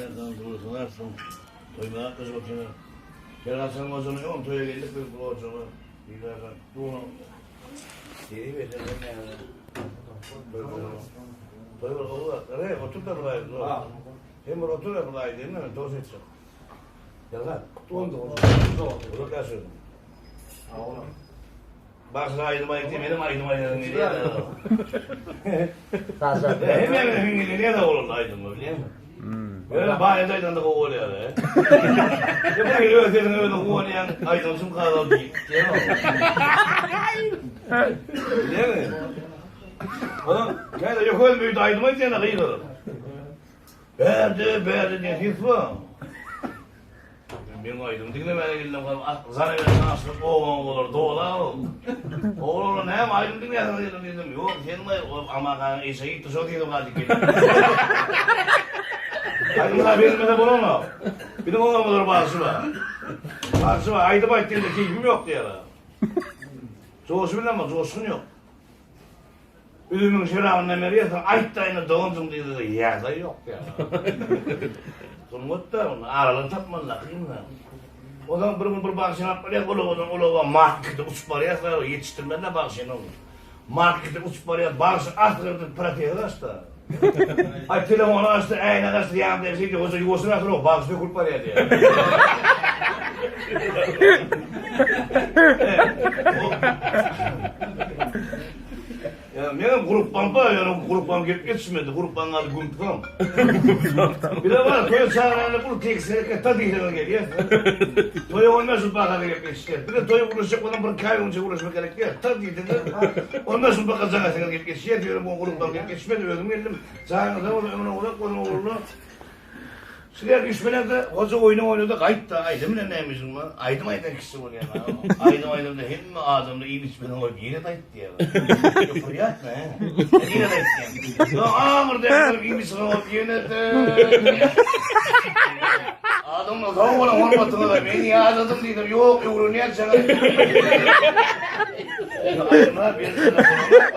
Ýerden dursun artsyn. Toýuna gyz oturar. Her haçan gojaň ýok, toýa geldik biz bu ojaga. Diýlerler. Duna. Deri beterden näme? Toý bir gowy zat. Ere, otur da bir aý. Hem bir otur da bir aý diýen men tost etjek. Ýa-da, kutlu oldu. Uzak ýaşadym. Bagşy aýdym aýtdy, menem aýdym aýdaryn diýýär. Hemme hüňňüli näde bolandy aýdymlar, bilýäňmi? Ýöne baýa aýdanda gowy bolýar. Ýa bir öz sesiňe özüň guwanýaň, aýdymçym kazal diýip, diýemok. Bilýäňmi? Onuň käde ýok özüm öýde aýdym aýdýan-a gygyryp. Bärde, bärde diýen ses bar. Meň aýdym diňlemäne geldim galyp ah zanawerden aşyryp obaňa bolar dola ol. Ogul oglan näme aýdym diňläsiňiz geldim diýdim. Ýok sen gaý ol Amakanyň eşegi gitdi şo diýdim galyp geldim. Aýdym saz berilmese bolanok. Biziň obamyzda bir bagşy bar. Bagşy bar aýdym aýt diýende keýpim ýok diýýär. Joşy bilen bar joşgun ýok. Üzümiň şerabyndan berýärsiň, aýt-da indi doganjyň diýdi-de, ýagdaý ýok ýa. Sungat-da, ony aralygy tapmaly-da, kyn-da. Onsoň bir gün bir bagşyny alyp barýas, ol obadan ol oba markete uçup barýas, ýetişdirmeli-dä bagşyny ony. Markete uçup barýas, bagşy asgyrdy, protezi gaçdy. Aý, telefony gaçdy, äýnegi gaçdy, ýanynda şeýdi, hoja ýuwaşyrak sür, bagşy dökülip barýar diýýär. Ýa meňem grupbam bar, ýöne grupbam gelip ýetişmedi. Grupbaň ady Gümpsam. Bire bar, toýa çagyranda uly tekst hereket ta diýseňiz gelýär. Toýa 15 ýyl baka gelip ýetişýär. Bire toýa gurlaşjak bolsaň bir iki aý öňçe gurlaşmak gerek däl. Ta diýseňiz 15 ýyl baka jaň etseňiz gelip ýetişýär. Ýöne bu grupbam gelip ýetişmedi, özüm geldim. Janyňyz sag bolsun, ömrüň uzak bolsun ogullar. Şular üýşmeleňde hoja oýna oýnada gaýtda aýdym bilen näme işiň bar? Aýdym aýdan kişi bolýan a. Aýdym aýdanda hemme adamlar iýip içmeden goýup nirede aýt diýýär. Priýatno he. Nirede aýt diýýän. Ýa aňyrda ýatyp iýip içmeden goýup ýene-de. Adamlar sag boluň hormatyňyza men ýadadym diýdim ýok öwrenýän çaga. Aýdymlar berilmeli bolanok.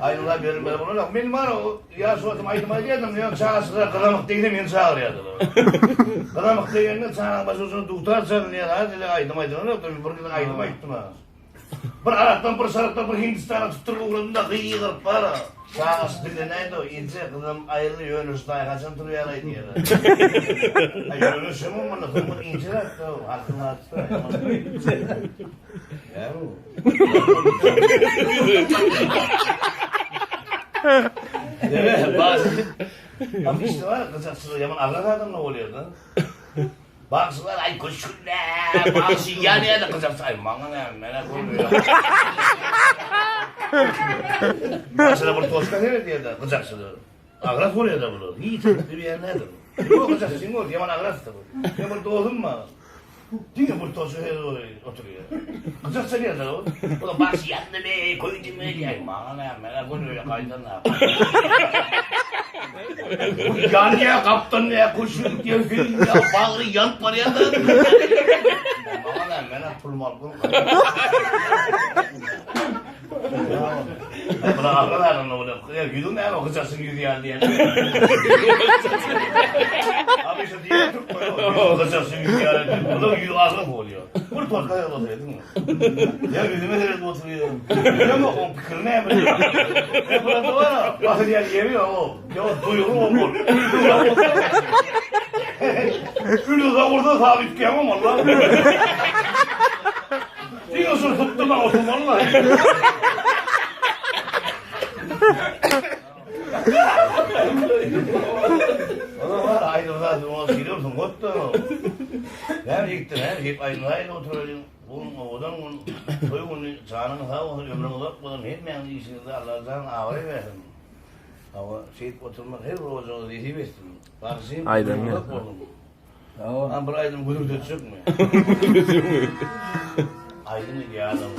Aýdymlar berilmeli bolanok. Men bar Ýaş wagtym aýdym aýdýardym, ýöne çagaçyklar gyzamyk diýse meni çagyrýardylar. Gyzamyk diýende çagaň başy ujuna dutar çalynýar, ha diýle aýdym aýdylanokdy, men bir gezek aýdym aýtdym ha. Bir arakdan, bir şarapdan bir Hindistana tutduryp ugradym-da gygyryp bar-a. Çagaçyk diňlenäýdi-ow, eje, gyzam aýyrdy, ýöne şu daýy haçan turýar-aý diýýär-ä. Aý, ýöne şemum munda, sungat inçe zat-da, halkyň zady-da. Näme bu? Deme, baş. Am işte var, gyjakçylar ýaman agras adamlar bolýar da. Bagşylar aý köşgünde, bagşy ýanýar da gyjakçy aý maňa näme, menä görmeýär. Bagşylar bir toşka seredýär da gyjakçylar. Agras bolýar da bular. Hiç bilýän nädir. Ýok gyjakçy ýok, ýaman agras da bu. Men bir dostum bar. Diňe bir toşa her oturýar. Gyjak çalýar-da ol. O da baş ýandymy, köýdümi diýýär. Maňa näme, men-ä göni öýe gaýdan-a. Ýanýar, gapdanýar, köşülik diýýär, söýünýär, bagry ýanyp barýar-da. Maňa näme, men-ä pulumy alyp göni gaýdan. Bular agrar adamlar bolýar. Ýa ýüzüň näme, gyjakçyň ýüzi ýaly diýýär. Abi şu diýýär türkmen. Gyjakçyň ýüzi ýaly diýip. Bular ýüzi agrar bolýar. Bir torka ýaly bolsa ediň. Ýa ýüzüme seredip oturýar. Bilemok, oň pikiri näme diýýär. Ýa bularda bar, basylýan ýeri ýok. Ýa duýgy bolmaly. Ülü zawurda sabit diýemem walla. Diňe şol sypdyrman oturmaly-la. Ola bar aýdym zat oňa şeýle sungat-da. Näme ýigitler, näme diýip aýdym aýdyp oturalyň. Bu gün owadan gün, toý güni, janyň sag bolsun, ömrüň uzak bolsun, hemmäňiziň işiňizde Allajan abraý bersin. Hawa, şeýdip oturmak her bir ojaga nesip etsin. Bagşym, ömrüň uzak bolsun. Tamam. Bir aýdym gürrüldetjekmi? Aýdym edýär adam.